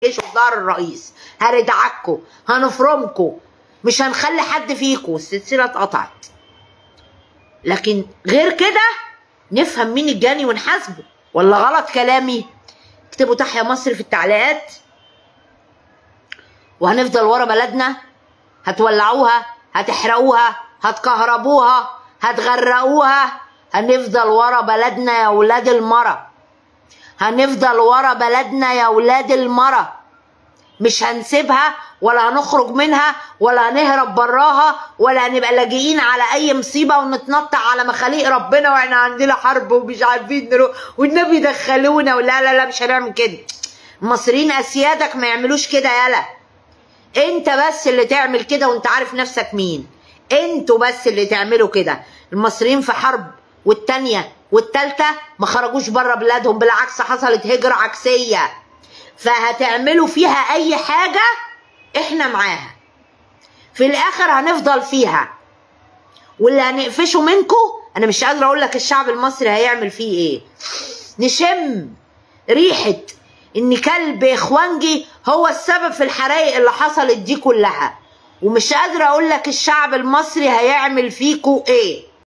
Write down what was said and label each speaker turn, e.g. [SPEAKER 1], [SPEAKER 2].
[SPEAKER 1] في ظهر الرئيس، هردعكوا، هنفرمكوا، مش هنخلي حد فيكوا. السلسلة اتقطعت. لكن غير كده نفهم مين الجاني ونحاسبه. ولا غلط كلامي؟ اكتبوا تحيا مصر في التعليقات. وهنفضل ورا بلدنا، هتولعوها، هتحرقوها، هتكهربوها، هتغرقوها، هنفضل ورا بلدنا يا ولاد المرة. هنفضل ورا بلدنا يا ولاد المرة، مش هنسيبها ولا هنخرج منها ولا هنهرب براها ولا هنبقى لاجئين على اي مصيبة ونتنطع على مخاليق ربنا واحنا عندنا حرب ومش عارفين نروح والنبي دخلونا. ولا لا لا، مش هنعمل كده. المصريين اسيادك ما يعملوش كده. يالا انت بس اللي تعمل كده، وانت عارف نفسك مين. انتوا بس اللي تعملوا كده. المصريين في حرب والتانية والتالتة ما خرجوش بره بلادهم، بالعكس حصلت هجرة عكسية. فهتعملوا فيها اي حاجة احنا معاها، في الاخر هنفضل فيها. واللي هنقفشه منكم انا مش قادرة اقول لك الشعب المصري هيعمل فيه ايه. نشم ريحة ان كلب اخوانجي هو السبب في الحرايق اللي حصلت دي كلها، ومش قادرة اقول لك الشعب المصري هيعمل فيكو ايه.